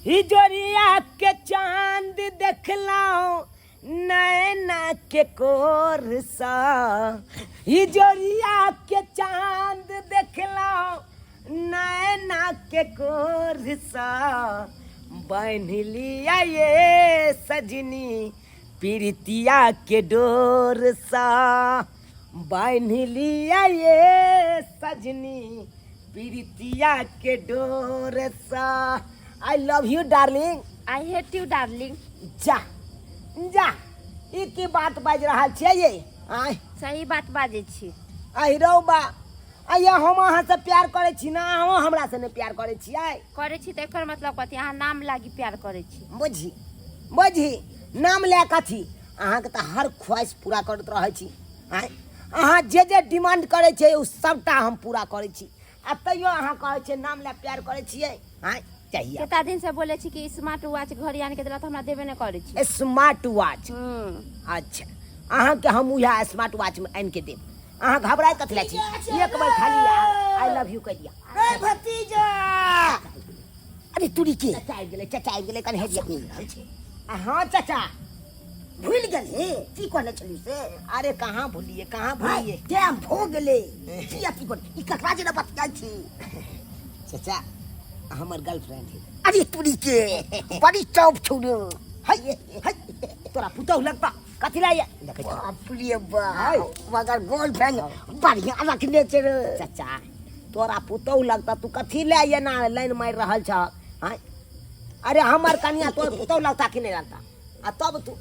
हिजोरिया के चांद देखलाओ नैना के कोर सा, हिजोरिया के चांद देखलाओ नैना के कोर सा, बान्हि लिया ये सजनी प्रीतिया के डोर सा, बान्हि लिया ये सजनी प्रीतिया के डोर सा। I love you darling. I hate you darling. जा जा, ई की बात बाजि रहल छियै ये? आँय? सही बात बाजै छी। आहि रौ बा, आइया हम अहाँ से प्यार करै छी ना, अहाँ हमरा से नहि प्यार करै छियै? करै छी तऽ एकर मतलब कथी? अहाँ नाम लागी प्यार करै छी। बुझी बुझी, नाम लए कथी, अहाँके तऽ हर ख्वाहिश पूरा करैत रहै छी। आँय, अहाँ जे जे डिमांड करै छियै ओ सभटा हम पूरा करै छी, आ तैयो अहाँ कहै छियै नाम लए प्यार करै छियै। आँय, चाहिए केता दिन से बोले छी कि स्मार्ट वॉच घड़ी आनि के देला तऽ हमरा देबे नहि करै छी। Smart watch? अच्छा, अहाँके हम उएह स्मार्ट वॉच में आनि के देब, अहाँ घबराए कथी लए छी? एक बार खाली I love you कहि दिअ। ए भतीजा, अरे तुरी के चाचा आबि गेलै, चाचा आबि गेलै, कनि हेजिया। हाँ चाचा, भूलि गेलही की कहने छली से? अरे कहाँ भूलिए, कहाँ भूलिए, टाइम भो गेलै। की अथी कर, ई ककरा जेना बतियाइ छी? चाचा, हमर गर्लफ्रेंड है। अरे तुरी के, बड़ी चौप छौ रे। है है, तोरा पुतहु लगता कथी ला? देखै छी। बाप रे बाप, मगर गर्लफ्रेंड बढ़िया रखने छै रे। चाचा, तोरा पुतहु लगता, तू कथी ले एना लाइन मारि रहल छह? आँय, अरे हमर कनिया तोर पुतहु लगता कि नहि लगता? आ तब तू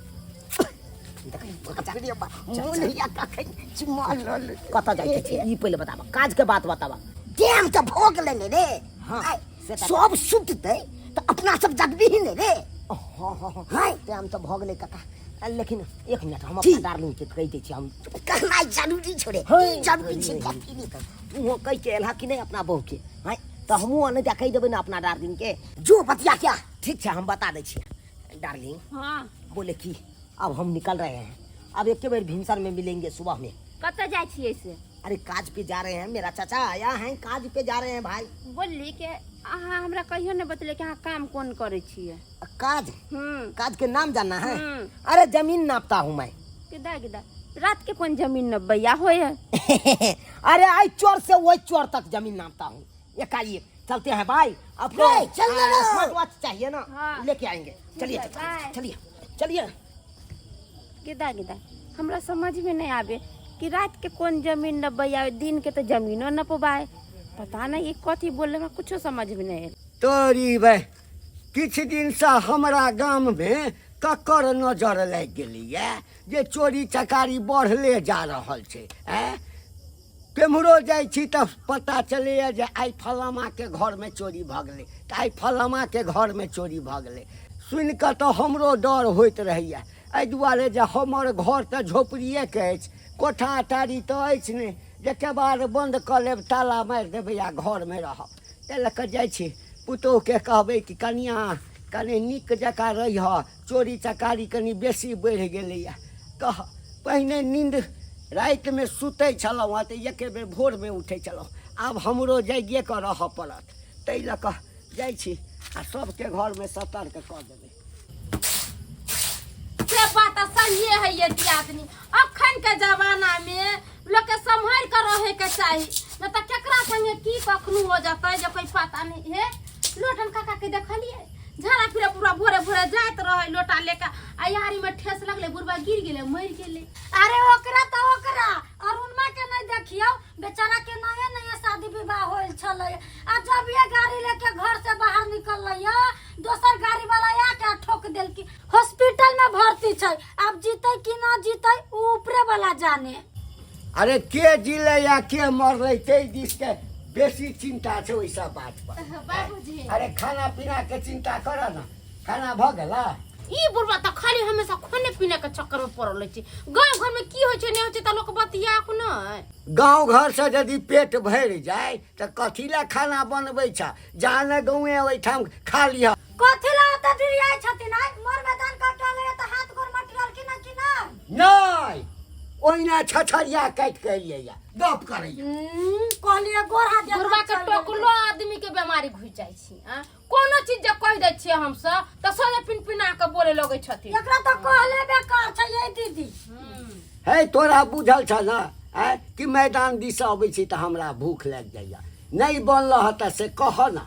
बाप रे बाप, मोन होइया कखन चुम्मा लऽ ले। कतऽ जाइ छी ई पहिले बताबऽ, काज के बात बताबऽ। टाइम तऽ भऽ गेलै ने रे? हाँ, आइ, से तऽ- सब सुततै तऽ अपना सब जगबीही ने रे? हाँ हाँ हाँ। हाँ। टाइम तऽ भऽ गेलै काका, लेकिन एक मिनट, हम की? अपना डार्लिंग के कहि दै छी हम। कहनाइ जरूरी छौ रे। हाँ। ई जरूरी छै कथी नहि तूहो कहि के एलहा कि नहि अपना बहू के? हाँ, तऽ हमहूँ नहि कहि देबै ने अपना डार्लिंग के। जो बतिया क्या। ठीक छै, हम बता दै छियै। डार्लिंग। हाँ। बोले कि अब हम निकल रहे हैं, अब एक बेर भिनसर में मिलेंगे सुबह में। कतऽ जाइ छियै से? अरे काज पे जा रहे हैं, मेरा चाचा आया है, काज पे जा रहे हैं भाई। बोलली कि अहाँ हमरा कहियो नहि बतले कि अहाँ काम कोन करै छियै। काज? काज के नाम जानना है? हम्म। अरे जमीन नापता हूँ मैं। किदा किदा, रात के कोन जमीन नपबैया होय है? अरे आई चोर से वही चोर तक जमीन नापता हूँ। एकाएक चलते हैं भाई, अब तो नहीं, चल ना। स्मार्ट वॉच चाहिए ना? हाँ। लेके आएंगे, चलिए। है, बाय। चलिए चलिए। गिदा गिदा, हमरा समझ में नहीं आवे कि रात के कोन जमीन नपबैया, दिन के तो जमीनो नपबाए। पता नहीं ये कथी बोले, हमरा कुछो समझ में नहीं आयल। तोरी भाई, किछु दिनसँ हमरा गाममे ककर नजर लागि गेलैए जे चोरी चकारी बढ़ले जा रहल छै? आँय, केम्हरो जाइ छी तऽ पता चलैए जे आइ फलामाके घरमे चोरी भऽ गेलै, तऽ आइ फलामाके घरमे चोरी भऽ गेलै। सुनि कऽ तऽ हमरो डर होइत रहैए, एहि दुआरे जे हमर घर तऽ झोपड़िएके अछि, कोठा अटारी तऽ अछि नहि जे केबाड़ बन्द कऽ लेब, ताला मारि देबै आ घरमे रहब। ताहि लऽ कऽ जाइ छी, पुतोहुके कहबै कि कनिआँ, कनि नीक जकाँ रहिहऽ, चोरी चकारी कनि बेसी बढ़ि गेलैए। कह, पहिने नींद रातिमे सुतै छलहुँ हँ तऽ एके बेर भोरमे उठै छलहुँ, आब हमरो जागिए कऽ रहऽ पड़त। ताहि लऽ कऽ जाइ छी आ सबके घरमे सतर्क कऽ देबै। से बात तऽ सहिए है ये दियादनी, अखन के जमाना में लोग के सम्हार के रहे के चाही, न तऽ केकरा संगे की कखनो हो जतै जे कोई पता नहीं है। लोटन काका के देखलिए झाड़ा फिरे पूरा भोरे भोरे जाइत रहे लोटा लेके, आ यारी में ठेस लगले, बुढ़बा गिर गेले, मर गेले। अरे ओकरा तऽ ओकरा, अरुणमा के नहीं देखियौ, बेचारा के नया नया शादी विवाह होल छलै, आ जब ये गाड़ी लेके घर से बाहर निकललै, दोसर गाड़ी वाला आके ठोक देलकी, हॉस्पिटल में भर्ती छै। आब जीतै कि ना जीतै उ ऊपरे वाला जाने। अरे के जीले या के मरलै ताहि दिसके बेसी चिंता छै ओहि सब बात पर। बाबूजी। अरे खाना पीना के चिंता कर ना, खाना भऽ गेला? ई बुढ़बा तऽ खाली हमेशा खाने पीने के चक्कर में पड़ल रहै छै। गाँव घर में की होइ छै नहि होइ छै तऽ लोक बतियाक नहि। गाँव घरसँ यदि पेट भरि जाय तऽ कथी लए खाना बनबै छ? जहाँ ने गाँवे ओहिठाम खा लिह। कथी ला ओतऽ डिरियाइ छथिन? आइ मोर मैदान कऽ के अलै तऽ हाथ गोर मटरल कि ना कि ना? नहि, ओहिना छछरिया काटि के एलियै या गप करैया। कहलिए गोर हाथ देखा बुढ़वा के चल गेल। टोकलो आदमी के बीमारी घुस जाइ छी आ कोनो चीज जे कहि दै छियै हमसब तऽ सोझे पिनपिना के बोले लगै छथिन। एकरा तऽ कहले बेकार छै ये दीदी। हे तोरा बुझल छ ने आँय कि मैदान दिस अबै छी तऽ हमरा भूख लागि जाइया, नहि बनल ह तऽ से कह ने।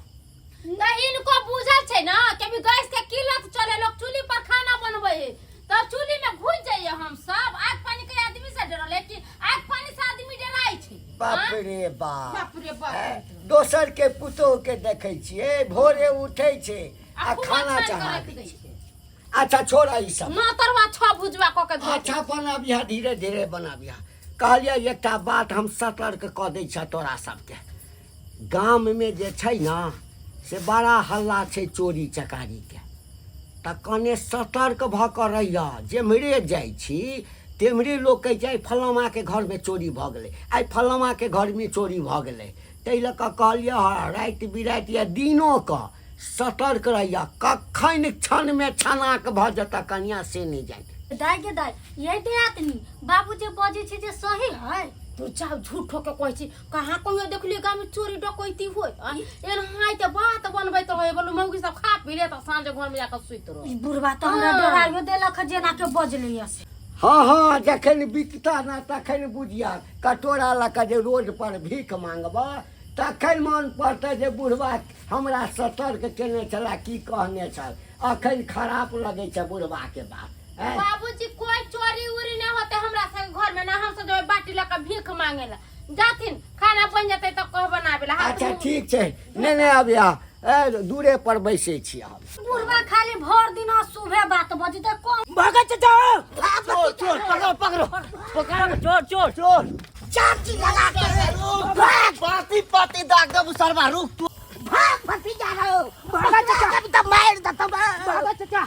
तऽ हिनको बुझल छै ने कि अभी गैस के किल्लत चले, लोग चूल्ही पर खाना बनबै है तऽ चूल्ही में घुस जाइए हम सब। आग पानी के आदमी से डरल है कि आग पानी से आदमी डराइ छै? बाप आँ? रे बाप, बाप रे बाप। आँय, दोसर के पुतोह के देखै छियै भोरे उठै छै आ खूब खाना अच्छा चढ़ा रखि दै दै छै। छै। अच्छा छोड़ ई सब। नौ तरवा छह भुजवा कऽ के धऽ अच्छा बनाबिहा, धीरे धीरे बनाबिहा। कहलियै एकटा बात हम सतर्क कऽ दै छियह तोरा सबके, गाममे जे छै ने से बड़ा हल्ला छै चोरी चकारीके, तऽ कने सतर्क भऽ कऽ रहिह। जेम्हरे जाइ छी तेम्हरे लोक कहै छै आइ फलामाके घरमे चोरी भऽ गेलै, आइ फलामाके घरमे चोरी भऽ गेलै। ताहि लऽ कऽ कहलियै हँ, राति बिराति या दिनो कऽ सतर्क रहिह, कखन क्षणमे छनाक भऽ जेतऽ कनिया से नहि जानि। दाइ गे दाइ, ये दियादनी बाबू जे बजै छै जे सही है? तू जाउ झूठो के कहै छी, कहाँ कहियो देखलियै गाम में चोरी डकैती होय? एनाहि ते बात बनबैत रहै, बोलू मौगी सब खा पी ले तऽ साँझ घर में जाकऽ सुति रह। ई बुढ़वा तऽ हमरा हाँ। डराइयो देलक जेना के बजलै से। हँ हँ, जखन बितता ने तखन बुझिया, कटोरा लऽ कऽ जे रोड पर भीख मांगबह तखन मन पड़तै जे बुढ़वा हमरा सतर्क केने छला, की कहने छल। अखन खराप लगै छै बुढ़वा के बात। आँय? बाबूजी कोई चोरी उरी नहीं होते हमरा संग घर में ना, हम सब जेबै बाटी लऽ कऽ भीख मांगे ला, जाथिन खाना बन जेतै तऽ कह बनाबे ला। हाथ अच्छा मुँह- ठीक छै, नहि नहि अबिया, ए, दूरे पर बैसै छी हम। बुढ़वा खाली भर दिन सुबह बात बजते कम। भागो चाचा, चोर चोर पकड़ो पकड़ो पकड़ो, चोर चोर चोर। चाची लगा के पाती पाती दाग दबू सरवा, रुक तू। भाग भतीजा रहो, भागो चाचा। तब तो मार दतौ। भागो चाचा।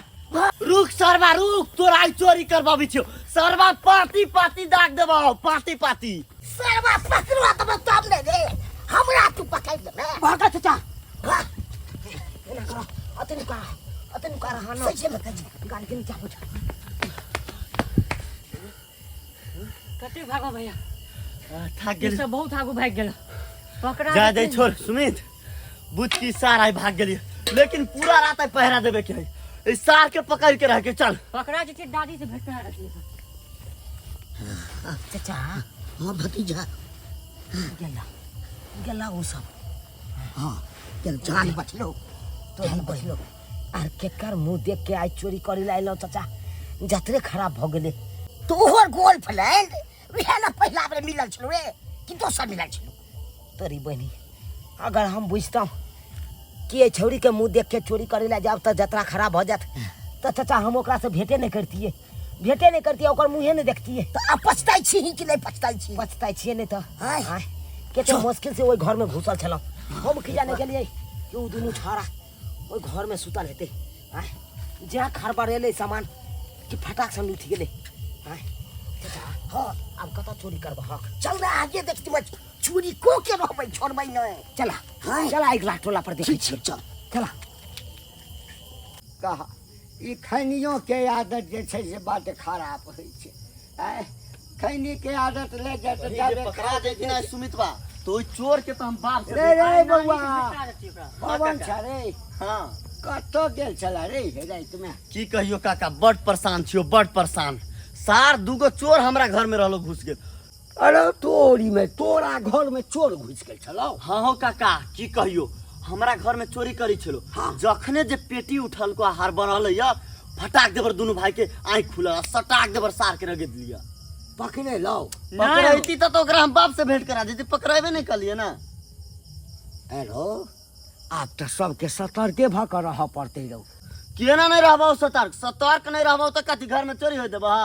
रुक सरवा रुक, तोरा आइ चोरी करबाबी छियौ सरवा, पाती पाती दाग देबौ, पाती पाती। सरवा पकड़वा तब तब ने रे, हमरा तू पकड़ ले। भागो चाचा। भाग। एना करो, अतन का अतन का रहा ना। सही में कह। गाड़ी के नीचा हो जा। कते भागो भैया? थाक गेली। सब बहुत आगू भागि गेल, पकड़ा जा दे जेतै। छोड़ सुमित, बुचकी सार आइ भाग गेली, लेकिन पूरा रात आइ पहरा देबे के है, इस सार के पकड़ के रह के चल। पकड़ा जेतै दादी से भेट करा देतै। चाचा। हाँ भतीजा। गेला गेला वो सब। हाँ चल, जान बचलो। तो हम बचलो। आर केकर मुंह देख के आइ चोरी करी ला एलो चाचा, जतरे खराब भ गेले। तोहर गोल फ्रेंड वएह ने पहिला बेर मिलल छलो रे कि दोसर मिलल छलो? तोरी बहनी, अगर हम बुझतहुँ कि एहि छौड़ी के मुंह देख के चोरी करे ला जाब तऽ जतरा खराब भ जात, तऽ चाचा हम ओकरा से भेटे नहीं करतिए, भेटे नहीं करतिए, ओकर मुँहे नहीं देखतिए। तऽ आब पछताइ छी कि नहि पछताइ छी? पछताइ छियै नहि तऽ। आँय। आँय, कते मुश्किल से ओहि घर में घुसल छलहुँ हम, की जाने गेलियै कि ओ दुनू छौड़ा ओहि घर में सुतल हेतै। आँय, जहाँ खड़बड़ेलै सामान कि फटाक से उठि गेलै। आँय चाचा। हाँ। आब कतऽ चोरी करबहक? चल ना आगे देखती, मैं चोरी को के रहबै, छोड़बै नहि। चला। हाँ। चला अगिला टोला पर देखै ठीक छियै। छै चल। चला। कहा ई खैनियोके आदत जे छै से बड्ड खराब होइ छै। आँय, खैनीके आदत लागि जायत कहीं जे जाबे पकड़ा जेथिन आइ सुमितबा तो ओहि चोर के तो हम बाप से रे रे बौआ भेटा जेतै ओकरा। पवन छ रे। हाँ। कतऽ गेल छला रे हे रातिमे? की कहियो काका, बड परेशान छियो, बड परेशान। सार दूगो चोर हमरा घर में रहलो, घुस गेल। अरे तोरी में तोरा घर में चोर घुस गेल छलौ? हाँ हो काका, की कहियो, हमरा घर में चोरी करी छलो। हाँ। जखने जे पेटी उठल को हार बनल या, फटाक देबर दुनू भाई के आँख खुलल आ सटाक देबर सार के रगेद लिया। पकड़े लौ? पकड़ैती तऽ ओकरा हम बाप से भेंट करा देती, पकड़ेबे नहीं कलिए ना। अरे आब तऽ सबके सतर्के भऽ कऽ रहऽ पड़तै रौ। केना नहीं रहबौ सतर्क? सतर्क नहीं रहबौ तऽ कथी घर में चोरी हो देबह?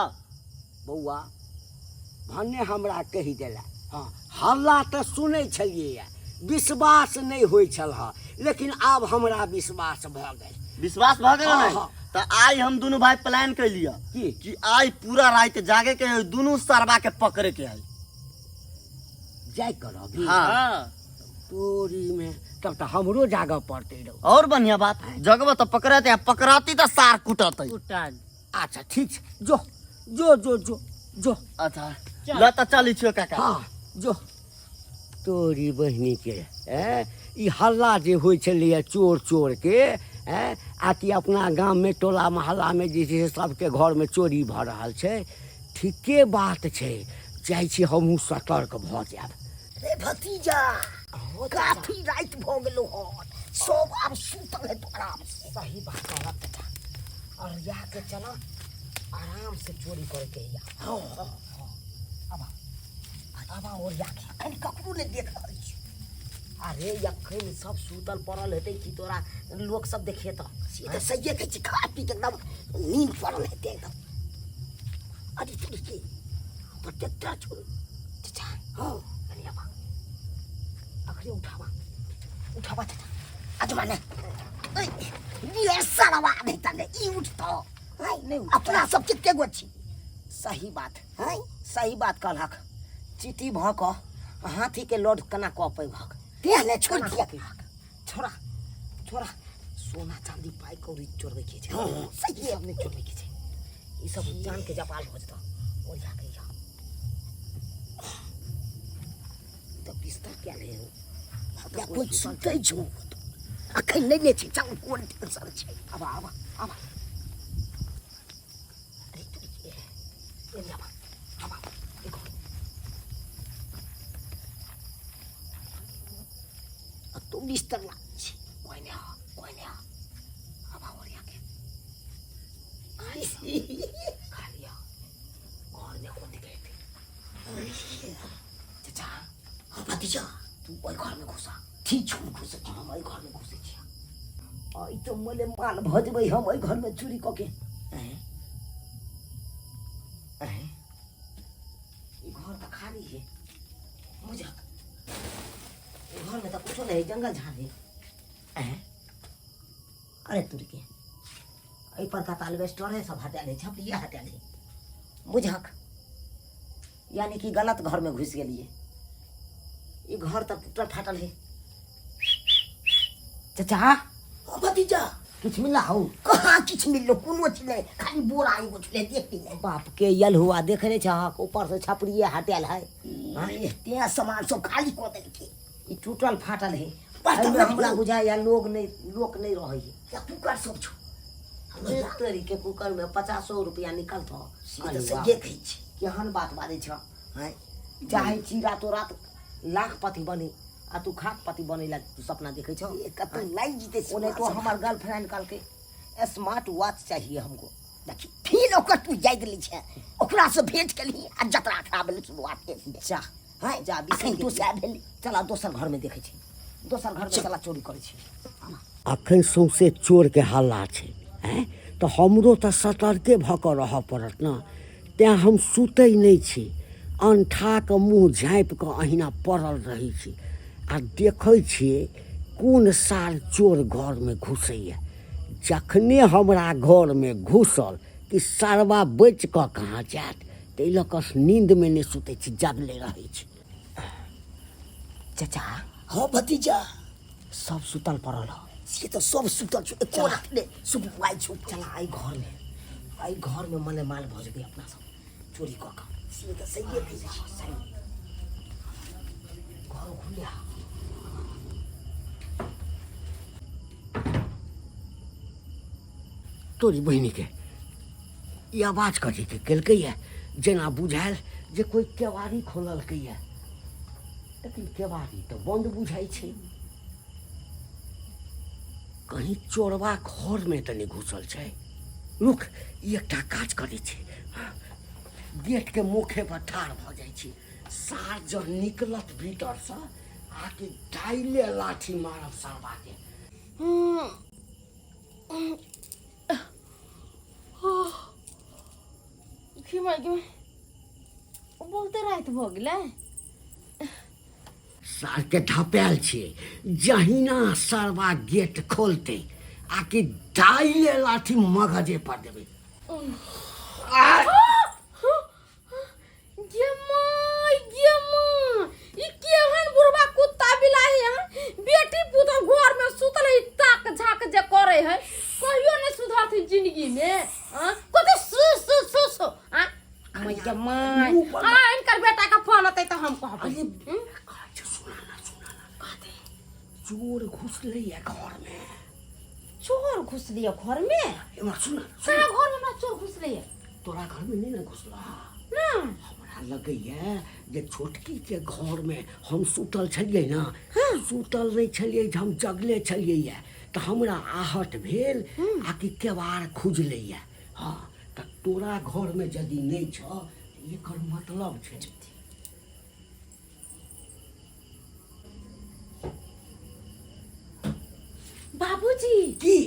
बौआ भने हमरा कहि देला। हाँ हल्ला तऽ सुनै छलियै, विश्वास नहि होइ छल हँ, लेकिन आब हमरा विश्वास भऽ गेल। विश्वास भऽ गेल? हाँ, नहीं हाँ। तऽ आइ हम दुनू भाई प्लान कैलियै की? कि आइ पूरा राति जागे के है, दुनू सरवा के पकड़े के है। जाय कर अभी? हाँ। तोरी में तब तऽ हमरो जागऽ पड़तै रौ। और बढ़िया बात, जगबो तऽ पकड़ते आ पकड़ती तऽ सार कुटतै। कुटा। अच्छा ठीक छै, जो जो जो जो जो। अच्छा ल त चलै छियो काका। हाँ जो तोरी बहिनी के ए ई हल्ला जे होइ छलैए चोर चोर के ए आ कि अपना गाममे टोला मोहल्लामे जे छै से सबके घरमे चोरी भऽ रहल छै। ठीके बात छै, जाइ छी हमहूँ सतर्क भऽ जायब। रे भतीजा, काफी राति भऽ गेलो हन, सब आब सुतल हेतौ आराम से। सही बात कहलक चाचा, और या के चला आराम से चोरी करे के है। हाँ हाँ आबा आबा और या के अखन ककरो नहि देख रहल छी। अरे अखन सब सुतल पड़ल हेतै कि तोरा लोक सब देखेतौ? से तऽ सहिए कहै छी, खा पी के एकदम नींद पड़ल हेतै एकदम। अरे तोरी के तो ट्रैक्टर छौ। चाचा हाँ अरे आबा अखने उठावा उठावा चाचा। अजमा ने ये सरवा नहीं तने ई उठतो नहीं उठतो। अपना सब कते गो छी। सही बात हैं? सही बात कहलक। चीटी भऽ कऽ हाथी के लोड केना कऽ पेबहक? तें ने छोड़ केना दिया। कऽ पेबहक? छोड़ा छोड़ा, सोना चांदी पाइ कौड़ी चोरबै के छै। हाँ, सही ई सब नहि चोरबै के छै, ई सब जान के जपाल भऽ जेतौ। ओरिया के या तऽ बिस्तर क्या ले हो? या कोई सुतै छौ? अखन नहि ने छै, चल कोन टेंशन छै। आबा आबा आबा। अरे तू के एने आबा आबा देखो आ तू बिस्तर लाग छै। कोई नहीं आ, कोई नहीं आ। आबा ओरिया के खा लिया। घर में कौन दिखे थे? चाचा हाँ भतीजा, तू ओहि घर में घुसा। ठीक छौ, घुसै छी। हम एहि घर में घुसै छी। आई तो मोले माल भऽ जेबै हम एहि घर में चोरी कऽ के। हैं? हैं? ई घर तऽ खाली है बुझक, ई घर में तऽ कुछो नहीं है, जंगल झाड़ है। हैं? अरे तुर के एहि पर का तऽ एल्बेस्टरे सब हटायल है, छपरिया हटायल है बुझक, यानी कि गलत घर में घुसि गेलियै। ई घर तऽ टूटल फाटल है। चाचा हाँ भतीजा, किछु मिलला हौ? कहाँ किछु मिललो, कोनो चीज नहि, खाली बोरा एगो छलै देख के। बाप के यल हुआ देखे नहीं छहक, ऊपर से छपरिये हटायल है। तें सामान सब खाली कऽ देलकै। ई टूटल फाटल है। बस एहिमे तऽ हमरा बुझाइया लोग नहीं, लोक नहीं रहै है। या कुकर सब छौ। तोरी के कुकर में 50 रुपया निकलतौ। से तऽ सहिए कहै छी। केहन बात बाजै छ? हैं? चाहै छी रातो रात लाखपति बनी आ तू खाकपति बनै ला तू सपना देखै छौ? ए, कतौ लागि जेतै ओने तो सामान सब। हमर गर्लफ्रेंड कहलकै स्मार्ट वॉच चाहिए हमको। देखी फिर ओकर तू याद लै छै, ओकरा से भेंट केलही आ जतरा खराब भेलै शुरुआत के। जा हैं? जा, अखन बिसरि दोसर भेलै। चला दोसर घर में देखै छी, दोसर घर में चला चोरी करै छी। अखन सौंसे चोरके हल्ला छै। हैं तऽ हमरो तऽ सतर्के भऽ कऽ रहऽ पड़त ने, तेँ हम सुतै नहि छी, अनठा कऽ मुँह झाँपि कऽ अहिना पड़ल रहै छी आ देखै छियै कोन सार चोर घरमे घुसैए। जखने हमरा घरमे घुसल कि सरबा बचि कऽ कहाँ जायत, ताहि लऽ कऽ नींदमे नहि सुतै छी, जगले रहै छी। चाचा हाँ भतीजा, सब सुतल पड़ल ह। से तऽ सब सुतल छौ, एको रात नहि सुतुआइ छौ। चला एहि घर में, एहि घर में मने माल भऽ जेतै अपना सब चोरी कऽ कऽ। से तऽ सहिए कहै छी। सही घर खुले। तोरी बहिनीके ई आवाज कथीके केलकैए? जेना बुझायल जे कोइ केवाड़ी खोललकैए, लेकिन केवाड़ी तऽ बन्द बुझाइ छै। कहीं चोरबा घरमे तऽ नहि घुसल छै? रुक, ई एकटा काज करै छी, गेटके मुखे पर ठाढ़ भऽ जाइ छी। सार जँ निकलत भीतरसँ आकि डाइले लाठी मारब सरबाके। घिमाइ घिमाइ बहुते राति भऽ गेलै। सारके धपायल छियै, जहिना सरबा गेट खोलतै आकि डाइले लाठी मगजे पर देबै। गे माय गे माय, ई केहन बुढ़बा कुत्ता बिलाइ है? बेटी पुतोह घर में सुतल है, ताक झाक जे करे है, कहियो नहीं सुधरथिन जिंदगी में। हाँ? कथी सु सु सु सु, हाँ? मैया my, आ इनकर हुनकर बेटा के फोन अतै तऽ हम कहबै। अरे कहै छै, सुना ना, सुना ना। चोर घुसलैया घर में। चोर घुसलिए घर में? एम्हर सुन। कहाँ घर में हमरा चोर घुसलिए? तोरा घर में नहीं ना घुसला? ना। हमरा लगैया जे छोटकी के घर में हम सुतल छलियै ना, सुतल नहीं छलियै, जे हम जगले छलियै, तऽ हमरा आहट भेल आ कि केवाड़ खुजलैया। हाँ, तऽ तोरा घर में यदि नहीं छ, एकर मतलब छै। बाबूजी। की?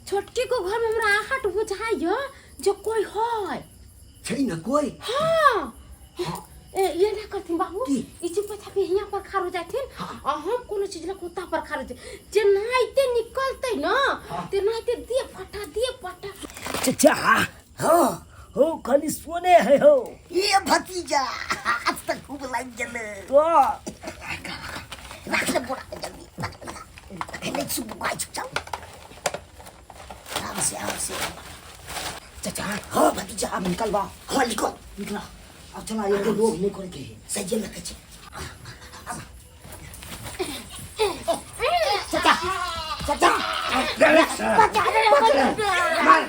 छोटकी को घर में हमरा आहट बुझाइयो जो कोई है। छै ना कोई? हाँ। ए, ये ना करथिन बाबू, की? ई चुप छापी हियां पर खारो जाथिन। हाँ। आ हम कोनो चीज ला कुत्ता पर खारो जाथिन, जे नाइते निकलते ना, हाँ। ते नाइते दे फटा दे फटा। चचा। हाँ। हो खाली सोने है हो। ये भतीजा आज तक खूब लाग गेलै। तो राख ले बोरा जल्दी, रख ले। अखन छी बुआइ छी, चल। आराम से, आराम से। चचा। हाँ भतीजा। अब निकल बा। हाँ निकल। निकला। अब चला, ये तो लोग नहीं करे के। सही में कहै छी। चचा, चचा। मार।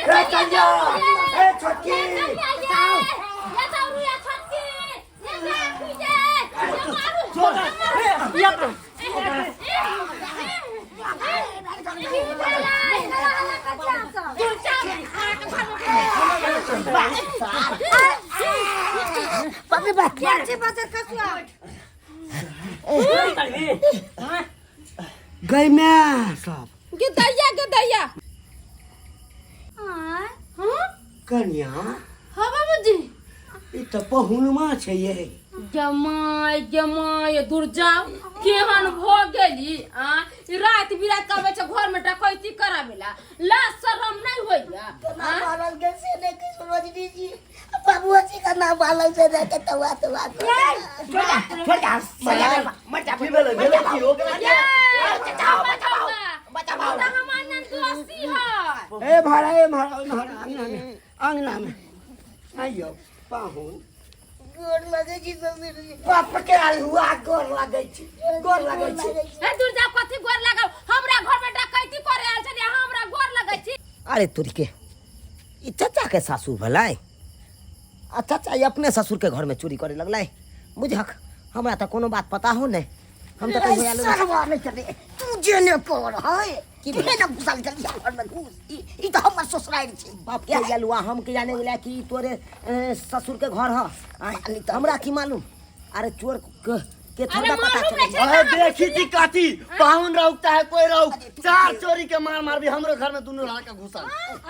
ए चल जा, ए छोटकी। बाप रे बाप। गई मैं सब। गिदैया गिदैया। आँय? हाँ? कन्या। हाँ बाबूजी। ई तऽ पहुनमा छै ये। जमाय जमाय दुर्जा केहन भ गेली आ? ई राति बिराति के आबै छै घर में डकैती कराबेला, लाज शरम नहीं होइया? आ? बालल के से नहीं कि सरोजनी जी, बाबूजी का नाम बालल से रह के तवा तवा। छोड़ जा, मर जा, मर जा। की भेलै? भेलै की ओकरा? ये, बचाओ बचाओ बचाओ, तऽ हमर नन दोषी है। ए भाड़ा, ए भाड़ा, ए भाड़ा, अंगना में, अंगना में आइयो पाहुन। गोर लगे छी ससुर जी। बाप के अलुआ, गोर लगै छी, गोर लगै छी। ए दुर्जा, कथी गोर लगाउ? हमरा घर में डकैती करे आयल छलियै, अहाँ हमरा गोर लगै छी? अरे तोरी के, ई चचा के सासुर भेलै आ चचा ई अपने ससुर के घर में चोरी करे लगलै। बुझक हमरा तऽ कोनो बात पता हो नहीं, हम तऽ कहियो आयल नहि। सरवा नहीं करे तू, जे ने कर है की की ने घुसल चली घर में घुस, ई ई तऽ हमर ससुराल छै। बाप के अलुआ, हम के जाने गेला कि ई तोरे ससुर के घर ह। आँय, हमरा की मालूम? अरे चोर के अरे थोड़ा पता मालूम चले। नहीं छै। अरे देखी थी काती पाहुन रौकता है कोई रौक, चार चोरी के मार मार भी हमरो घर में दुनू लड़का घुसल।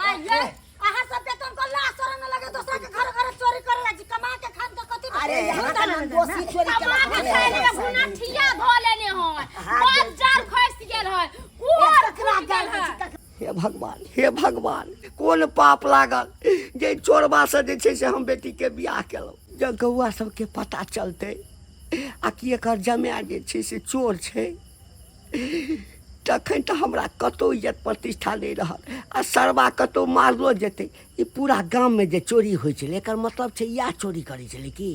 आइए अहाँ सबके तो उनको लाज शरम न लगे, दोसरा के घर घर चोरी करे ला जी, कमा के खान के कथी? अरे यहाँ का दोषी चोरी कमा के केलक। खाय ले भुना ठिया धो लेने हय, बाजार खसि गेल हय, कुआर खुलि गेल हय। हे भगवान, हे भगवान, कोन पाप लागल जे चोरबा से जे छै से हम बेटी के बियाह केलहुँ? जब गौआ सबके पता चलतै आ कि एकर जमाए जे छै से चोर छै, तखन तऽ हमरा कतहु इज्जत प्रतिष्ठा नहि रहल आ सरबा कतहु मारलो जेतै। ई पूरा गाममे जे चोरी होइ छलै, एकर मतलब छै इएह चोरी करै छलै की?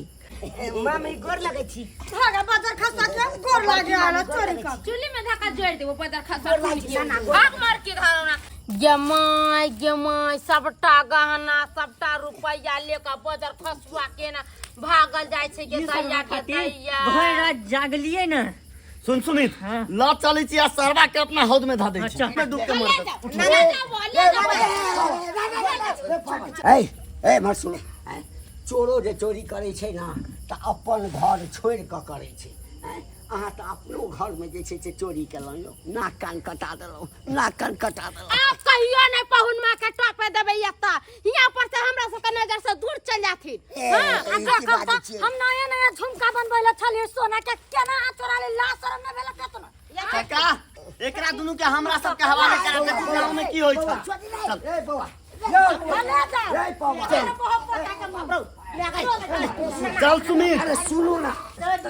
मामी, गोर लगै छी। भागा बाजार खसा के गोर लागे आला चोरी कर। चुल्ली में धक्का जोड़ देबो बदर खसा भाग मार के धारणा। जमाय जमाय, सबटा गहना सबटा रुपैया लेके बदर खसुआ के ना भागल जाइ छै के दैया के दैया। भरि रात जागलियै ने। सुन सुमित, लऽ चलै छी आ सरबा के अपना हौद में धऽ दै छी। अच्छा। अपने डूब के मर जेतै। ले जाबो, ले जाबो। ए ए मर सुन, चोरो जे चोरी करै छै ने तऽ अपन घर छोड़ि कऽ करै छै। आँय, अहाँ तऽ अपनो घरमे जे छै से चोरी केलहुँ यौ, नाक कान कटा देलहुँ, नाक कान कटा देलहुँ। आब कहियो नहि पहुन माँ के टपे देबै एतऽ, हियाँ पर से हमरा सबके नजर से दूर चल जाथिन। ए, हाँ, ई आ की देखब बाजै तऽ छियै? हम नया नया झुमका बनबै लए छलियै सोना के, केना अहाँ चोरा ले? लाज शरम नहि भेल केतनो? काका, एकरा दुनू के हमरा सबके हवाले करा दे, गाँव में की होइ छै। चल ए बौआ, ले जाओ। ए बौआ, चल सुमित। अरे सुनू ना,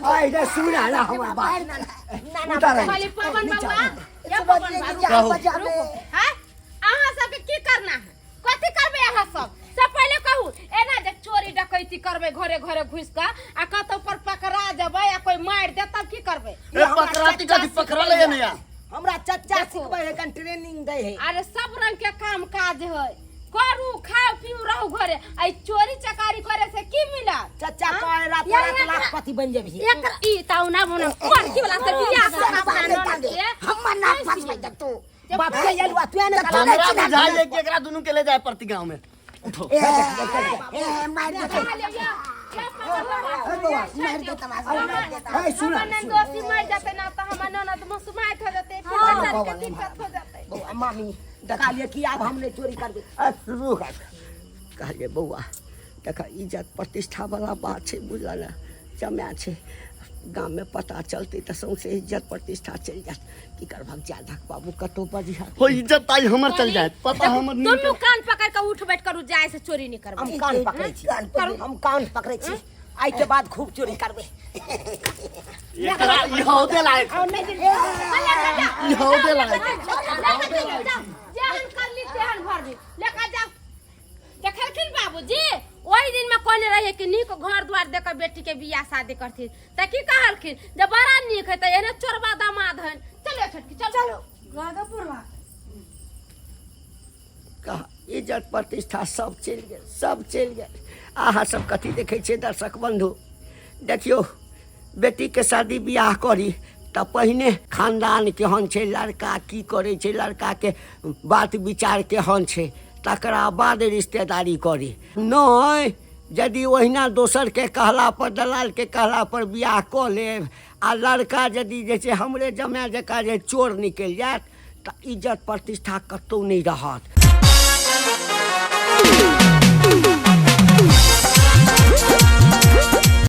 आइ रे सुना ना हमर बात, उतार। खाली पवन बउआ, ये पवन बाबू। कहू। हाँ? की करना है कथी करबै अहाँ सब से पहिले कहू एना जे चोरी डकैती करबै घरे घरे घुसि कऽ आ कतौ पर पकड़ा जेबै आ कोई मारि देत तब की करबै ए पकड़ाती कथी पकड़ल है नया हमरा चचा देखो। सिखबै है कन ट्रेनिंग दै है अरे सब रंग के काम काज है करू खाओ पीऊ रहू घरे आई चोरी चकारी करे से की मिलत चचा कहे रात या रात एकरा- लाखपति बन जेबही ई ताऊ ना बना कोन की वाला से बियाह कर अपना ननद के हमर ना फसबै त तू बाप के यलुआ तू ने तू हमरा बुझाइ है कि एकरा दुनू के ले जाए पड़ती गांव में उठो ए ए मार दे मार दे तमाशा मार दे ए, सुन, हमर ननदोसी मर जेतै ना तऽ हमर ननद मसुमाइत हो जेतै फिर बेचारी के दिक्कत हो जेतै बौआ मामी कहलिए कि आब हम नहि चोरी करबै आ, रुक आ। कहलियै बौआ देख इज्जत प्रतिष्ठा वाला बात छै बुझल ने जमाए छै गाममे पता चलतै तऽ सौंसे इज्जत प्रतिष्ठा चलि जायत की करबहक जा धक बाबू कतहु बजिह हो इज्जत ताई हमर चल जाए पता हमर नींद दुनू कान पकड़ के उठ बैठ करू जाय से चोरी नहीं करबै हम कान पकड़ै छी हम कान पकड़ै छी आइ के बाद खूब चोरी करबै एकरा ई हौदे लायक ई हौदे लायक जेहन करली तेहन भरली लेकर जाओ देखलखिन बाबूजी ओहि दिन में कहने रहिए कि नीक घर द्वार देख के बेटी के बियाह शादी करथिन तऽ की कहलखिन जे बड़ा नीक है तऽ एने चोरबा दामाद हन चलो छोटकी चलो गागापुरवा कह इज्जत प्रतिष्ठा सब चलि गेल सब चलि गेल अहाँ सब कथी देखै छियै दर्शक बन्धु देखियौ बेटीके शादी बियाह करी तऽ पहिने खानदान केहन छै लड़का की करै छै लड़काके बात विचार केहन छै तकरा बाद रिश्तेदारी करी नहि यदि ओहिना दोसरके कहलापर दलालके कहलापर बियाह कऽ लेब आ लड़का यदि जे छै हमरे जमाए जकाँ जे चोर निकलि जायत तऽ इज्जत प्रतिष्ठा कतहु नहि रहत।